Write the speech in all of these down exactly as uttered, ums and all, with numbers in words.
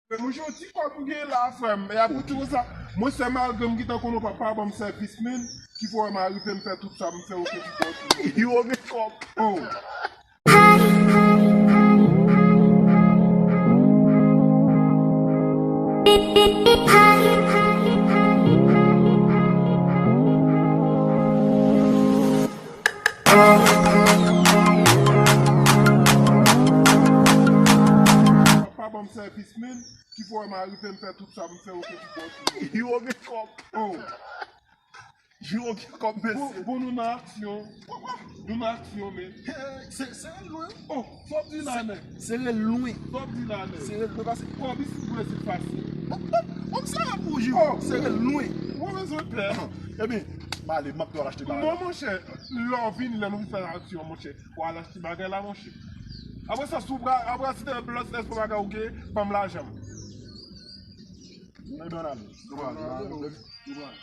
Men monchè, yon ti kòb m gen la, frè m. E apre tou sa, mwen, se malgre m gentan konnen w pap pa ban m sèvis, men, ki fè wè m arive m fè tout sa m fè, ou fè ti kòb. Yo gen kòb. Oh. Pa ban m sèvis, men, ki fè wè m arive m fè tout sa m fè, ou fè ti kòb. Yo gen kòb. Oh. Yo gen kòb, mesye. Bon, bon, nou nan aksyon. Nou nan aksyon, men. Se, se rele lwen. Oh, sa w di la, nèg? Se rele lwen. Sa w di la, nèg? Se rele lwen, paske kòb isit Brezil fasil. Bon, bon, bon, sa va pou ou, Jiro. Oh. Se rele lwen. Ou bezwen pè. Ebyen, m ale, m ap tou al achte bagay. Non, monchè, lè w vini, lè nou vin fè aksyon, monchè, w al achte bagay la, monchè. Apre sa, si w pa, apre si te lòt espwa bagay ou gen, ban m lajan m. Mwen ban nan men. Nou pral, nou pral, nou pral.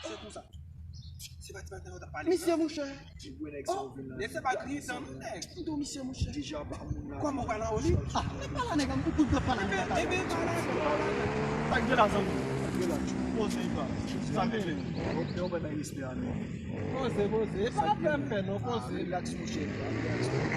Se konsa. Se pa ti bagay yo t ap pale. Misye, monchè. Ti gwo nèg sa yo vin la. Mesye pa gritan, non, nèg. M di w misye, monchè. Deja pa moun la. Kòman w pral anwo li? Ah, men pale a nèg la, m pou pale a nèg la. Ebyen, ebyen, pale a nèg la. Sa k gen la, zanmi? Sa k gen la? Poze, pa. Sa k gen? Yo, yo bay respè a nou. Poze, poze. E pa fè m pè, non, poze. Relax, monchè.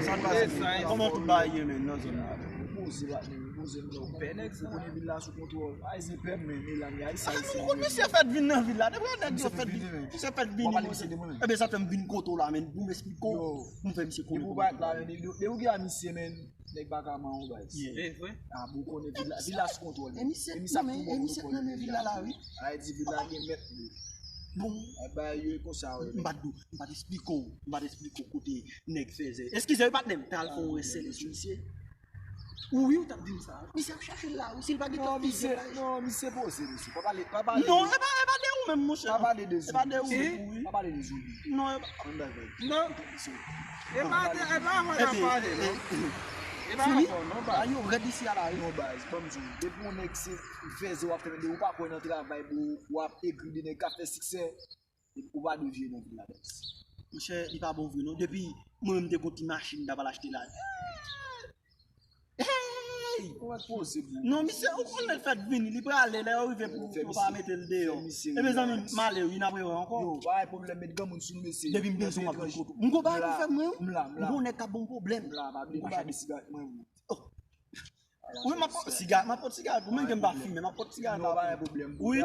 Sa k pase? Kòman tout bagay ye, men, nan zòn nan? Poze la, men. Poze m nan pè nèg sa. Ou konnen vil la sou kontwòl. Ay, se pè m, men, men la, men ay sa. Ah, men ou konn misye fèt vin nan vil la. Depi yon nèg yo fèt vin, misye fèt vini, monchè. Ebyen, sa fè m vin kote w la, men, pou m esplike w, pou m fè misye konnen kòman. Depi w pa la, men, depi w gen a misye, men, nèg pa ka manyen w, baz. Se vre? Ah, bon, ou konnen vil la, vil la sou kontwòl. E misye, non, men, e misye k nan men vil la, la, wi. Ay, di vil la gen mèt li. Bon. Ay, bagay yo e konsa, wi. M pa t di w, m pa t esplike w, m pa t esplike w kote nèg fèzè. Eskize wi, patnè m, t al fè yon resèlè sou misye. Wi, ou t ap di m sa. Misye ap chache l la, wi, si l pa gentan fizye la. Non, misye poze, mesye. Pa pale, pa pale. Non, e pa, e pa de ou menm, monchè. Pa pale de Zoubi. E pa de ou menm, wi. Pa pale de Zoubi. Non, e pa. Non. E pa de, e pa avè n ap pale, non. E pa avè w, non, baz. Yo rèd isi a la, wi. Non, baz, ban m di w, depi yon nèg se fèzè w ap fè, men de ou pa kwè nan travay, bro, w ap egri de nèg k ap fè siksè. Ou pa dwe viv nan vil la, baz. Monchè, li pa bon vre, non. Depi mwen menm te gon ti machin, m ta pral achte la. Hey! Ou mèt poze pou ou. Non, misye, ou konn lè l fèt vini, li prale, lè yo rive pou yo pa mete l deyò. Ebyen, zanmi m, m ale, wi, n ap rewè ankò. Yo, pa gen pwoblèm, met granmoun sou nou, mesye. Depi m bezwen w ap vin kote w. M gon bagay pou fè mwen, wi. M la, m la. M gon nèg k ap ban m pwoblèm. M la, pa bliye m pa chache sigarèt mwen, wi. Oh. Wi, m ap pot siga, m ap pot siga pou mwen, ke m pa fimen, m ap pot siga. Non, pa gen pwoblèm. Wi,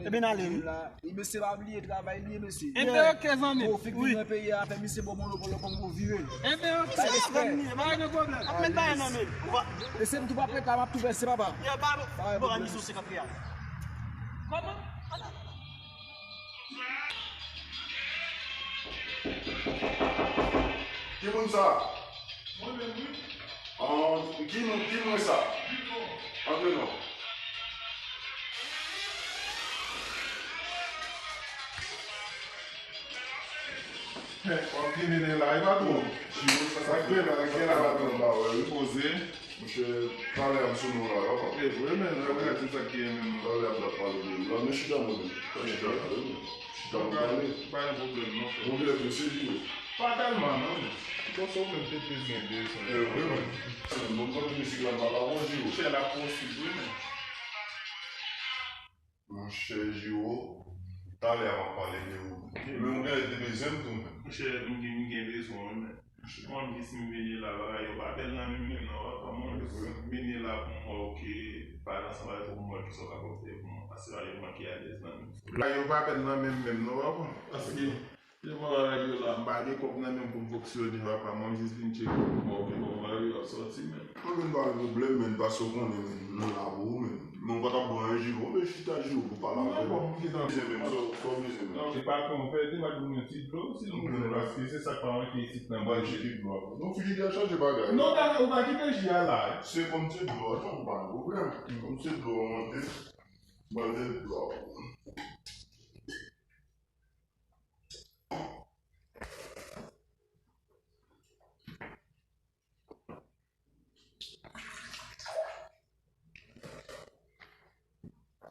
ebyen, n ale, wi. E mesye pa bliye travay li ye, mesye. Ebyen, oke, zanmi. Tofik vin nan peyi a, fè misye bon monopòl, kòm pou vire. Ebyen, oke, zanmi, pa gen pwoblèm. Ap met bagay nan men. Mesye, m tou pa prèt la, m ap tou vèse, papa. Yo, pa bon, misye se kanpe a. Kòman? Ki moun sa? Mwen menm, wi. An, ki non, ki non sa? Vito. Antre non. W ap vini la, e pa twòp. Sa k gen la, k gen la, patwon. Poze. Monchè, talè a m sou nou la, w ap ap. E vre, men, lè w gade sa k gen menm. Talè a m t ap pale de nou la, men chita mwen menm. Chita la, wi. Chita nou pale. Pa gen pwoblèm, non, frè. Mwen vle prese, Jiro. Pa tèlman, non, men. Konsa ou menm te plis gen de san. E vre, men. Bon, bon, mizik la, m pa ka bon, Jiro. Chè la posib, wi, men. Monchè Jiro, talè a m ap pale de ou. Men ou genlè te bezwen m tou menm. Monchè, m gen, m gen bezwen w, men. Mwen menm si m vini la, bagay yo pa bèl nan men m menm non, papa. Mwen menm si m vini la pou m wè w ke pa ansanm avèk ou, pou m wè kisa w kapab fè pou mwen. Paske bagay yo manke alèz nan men m. Bagay yo pa bèl nan men m menm non, papa. Paske Yo pran bagay yo la, m pa gen kòb nan men m pou m fonksyone, papa, mwen jis vin tcheke pou m wè kòman bagay yo ap sòti, men. Mwen vin pa gen pwoblèm, men, paske w konnen, men, nou la pou ou, men. Men w pa t ap bon, Jiro, men chita, Jiro, pou pale avè m. Non, bon, m gentan bezwen, men, sa w bezwen, men. Non, se pa konpè, te pa di m yon ti dlo, si nou bezwen, paske se sa k pa manke isit nan bal. Ti dlo a. Non, frijidè chanje bagay. Non, ta, ou pa kite ji a la, wi. Se kòm ti dlo a, non, pa gen pwoblèm. Kòm ti dlo a, mwen te, mwen te dlo a.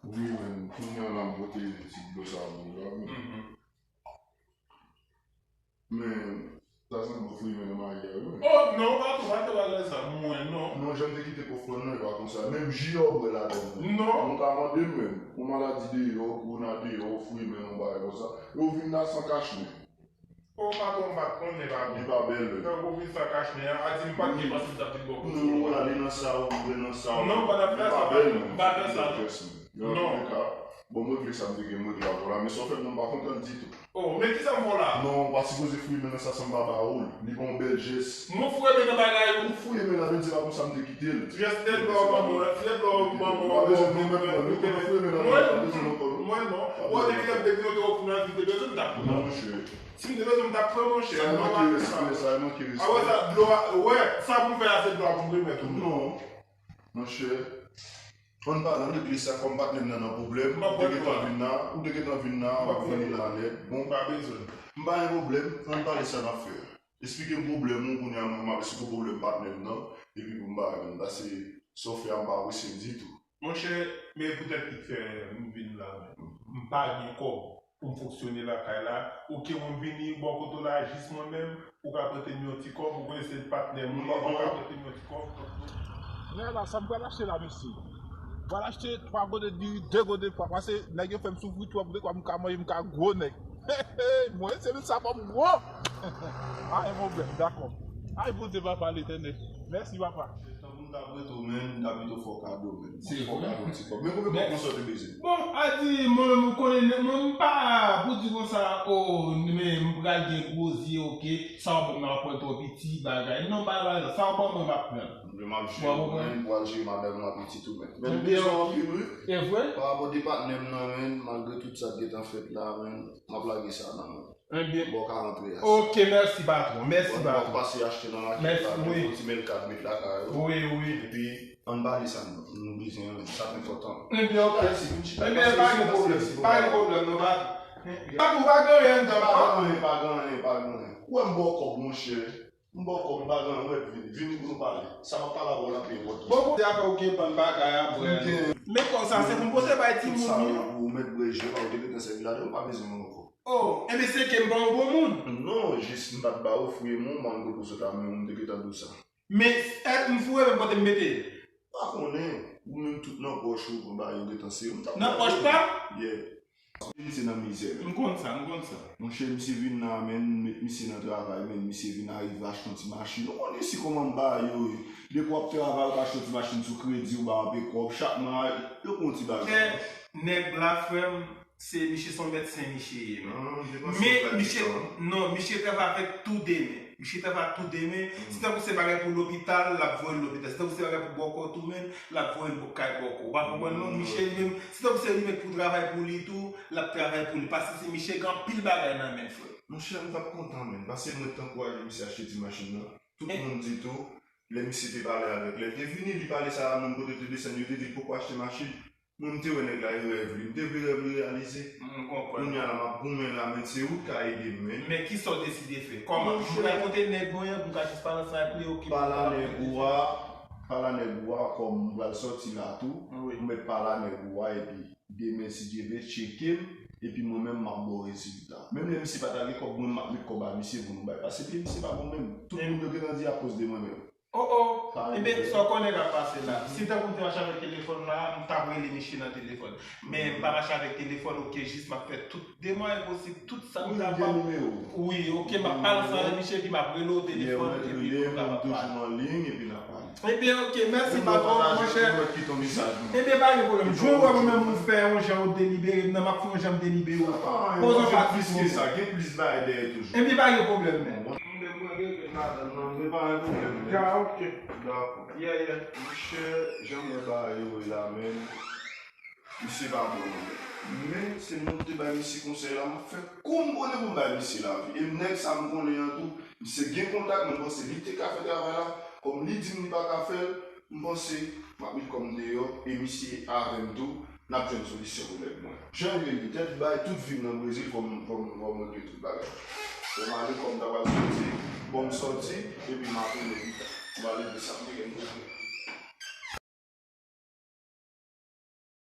Wi, men, kounye a la m pote ti dlo sa pou ou la, men. Mhm. Men, sa sanble w fouye men nan mayi a, wi, men. Oh, non, pa tou, pa tou bagay sa, mwen, non. Non, jan m te kite kòf lan nan, e pa konsa. Menm ji a w bwè ladan l. Non. Ou ka mande m menm. Yon maladi deyò, kowona deyò, ou fouye men nan bagay konsa. E ou vin la san kach men. Oh, patwon, m pa t konnen, patwon. Li pa bèl, wi. Tankou vin sa kach men an, a di m pa t gen panse m t ap vin bò kote w. Non, ale nan sa ou, ale nan sa ou. Non, m pa t ap fè sa, patwon. M pa fè sa, non. Non. An tou ka, bon, mwen regle sa m te gen, mwen regle avè w la, men sa w fè m nan, m pa kontan ditou. Oh, men kisa m fè w la? Non, ou pa sipoze fouye men nan sa san m pa ba ou l. Li pa yon bèl jès. Mwen fouye men nan bagay ou. Ou fouye men la, men se pa konsa m te kite l. Jès tèt bò, manman, jès tèt bò, manman. Ou pa bezwen non, men mwen, nou konn fouye men la, ou pa bezwen non, non. Mwen non. Ou te vin ap depi nou te wè w nan vi, te bezwen m t ap pran. Non, monchè. Si m te bezwen m t ap pran, monchè. Sa e manke respè, sa e manke respè. A wè sa, dlo a, wè, sa pou m fè a, se dlo a pou m remèt ou. Non, monchè. Ann pale, ann regle sa, kòm patnè m nan nan pwoblèm, ou te gentan vin la, ou te gentan vin la, w ap vini la nèt. Bon, pa bezwen. M pa gen pwoblèm, ann pale sa n ap fè a. Esplike m pwoblèm ou, kounye a mwen m ap esplike w pwoblèm patnè m nan, epi pou m ba menm, paske sa w fè a m pa apresye l ditou. Monchè, men poutèt ki fè m vin la menm. M pa gen kòb pou m fonksyone lakay la. Oke, mwen vini bò kote w la jis mwen menm, ou ka prete m yon ti kòb, ou konnen se patnè m ou ye, ou ka prete m yon ti kòb. Nèg la, sa m pral achte la, mesye? M pral achte twa gode diri, de gode pwa, paske nèg yo fè m soufri twòp, de kwa m ka manje, m ka gwo nèg. Mwen, se menm sa fè m gwo. Pa gen pwoblèm, dakò. Ay, Bondye, papa Letènèl. Mèsi, papa. Tankou m ta prete w, men, m ta pito fè w kado, men. Se vre. Fè w kado ti kòb. Men konbyen kòb konsa w te bezwen? Bon, a di, mwen menm, ou konnen, mwen, m pa, pou di konsa, o, men, m pral gen gwo zye, oke, sa w ban mwen ap pran twò piti, bagay. Non, pa, pa, sa w ban mwen, m ap pran. Mwen, m ap jere, mwen, m pral jere madanm lan pitit ou, men. Men, m bezwen anpil, wi. E vre? Pa rapò de patnè m nan, men, malgre tout sa k gentan fèt la, men, m ap lage sa nan men w. Ebyen, bon, ka rantre a. Oke, mèsi, patwon. Mèsi, patwon. Bon, pase achte nan makèt la, wi. Yon ti men kad met lakay ou. Wi, wi. Epi, ann pale sa nou, nou bezwen an, sa enpòtan. Ebyen, oke. Ebyen, pa gen pwoblèm. Pa gen pwoblèm, non, pa. Patwon, pa gen anyen anndan, non? Pa gen anyen, pa gen anyen, pa gen anyen. Ou wè m ba w kòb, monchè. M ba w kòb, m pa gen anyen, ou wè, vini, vini pou nou pale. Sa m ap pale avè w la pi enpòtan. Bon, bon, se afè ou gen bann bagay a, frè. Men kòb sa, se pou m pote bay timoun yo. Sa yo pou ou mèt bwè je, pa ou te gentan sèvi ladan, ou pa bezwen ankò. Oh, enben se ke m pa yon bon moun. Non, jis m pa t ba ou, fouye men w, m ann pwopoze w ta men w, m te gentan di w sa. Men, èske m foure men kote m mete l? Pa konnen, ou menm tout nan pòch ou, pran bagay yo gentan sere, m t ap nan pòch pa m? Yeah. Misye nan mizè, men. M konn sa, m konn sa. Monchè, misye vin la, men, m met misye nan travay, men, misye vin arive achte yon ti machin. Ou konn isi kòman m ba yo ye. Depi w ap travay, ou ka achte yon ti machin sou kredi, ou ba w anpe kòb. Chak mwa, yo pran yon ti bagay. Men, nèg la, frè m, se misye se yon mèdsen misye ye, men. Men misye, non, misye travay avèk tou de men. Misye travay tou de men. Si tankou se bagay pou lopital, l ap voye l lopital. Si tankou se bagay pou bòkò tou men, l ap voye l kay bòkò. Ou pa konprann, non? Misye li menm, si tankou se li menm pou travay pou li tou, l ap travay pou li. Paske se misye gen anpil bagay nan men l, frè. Monchè, m t ap kontan, men. Paske mwen t ankouraje misye achte ti machin nan. Tout moun di tou, lè misye te pale avèk, lè l te vini, li pale sa a, moun kote l te desann, yo te di l poko achte machin. Mwen, m te wè nèg la, e rèv li. M te vle rèv li reyalize. M konprann. Kounye a la, m ap goumen la, men se ou k ka ede m, men. Men kisa w deside fè? Kòman? M pral kote nèg mwen an, pou m ka jis pale ansanm ak li, oke. Pale a nèg ou a, pale a nèg ou a, kòm m pral sòti la tou, wi, m mèt pale a nèg ou a, epi demen, si Dye vle, tcheke m, epi mwen menm, m ap ba w rezilta. Menm lè misye pa ta gen kòb, mwen, m ap met kòb a misye pou nou bay. Paske pye misye pa bon menm. Tout moun yo gentan di akoz de mwen menm. Oh, oh. Ebyen, sa w konnen k ap pase la. Si tankou m te mache avèk telefòn la, m t ap rele misye nan telefòn. Men m pa mache avèk telefòn, oke, jis m ap fè tout demach posib, tout sa m kapab. Wi, oke, m ap pale ansanm avèk misye, epi m ap rele w telefòn, epi nou kapab pale. Toujou an liy, epi n ap pale. Ebyen, oke, mèsi, patwon, monchè. Ebyen, pa gen pwoblèm. Jwenn wè mwen menm, ou fè yon jan ou delibere m nan, m ap fè yon jan m delibere w. Poze w pa ti plis ke sa, gen plis bagay dèyè toujou. Ebyen, pa gen pwoblèm, men. Mwen menm mwen rete madanm nan, men pa gen pwoblèm, men. Ya, oke. Dakò. Yeah, yeah. Monchè, jan m wè bagay yo ye la, men, misye pa bon, non, men. Men, se mwen ki te bay misye konsèy la, m ap fè kou m konnen pou m bay misye lavi. E nèg sa m konnen an tou, misye gen kontak, mwen panse li te ka fè travay la, kòm li di m li pa ka fè l, m panse m ap met kò m deyò, e misye avè m tou, n ap jwenn solisyon pwoblèm mwen. Jan l ye, li tèt bay, tout vi m nan Brezil, fò m, fò m, fò m regle tout bagay. Fò m ale, kò m ta pral soti, bon, m sòti, epi m ap rele pita. M pral regle sa m te gen pou regle.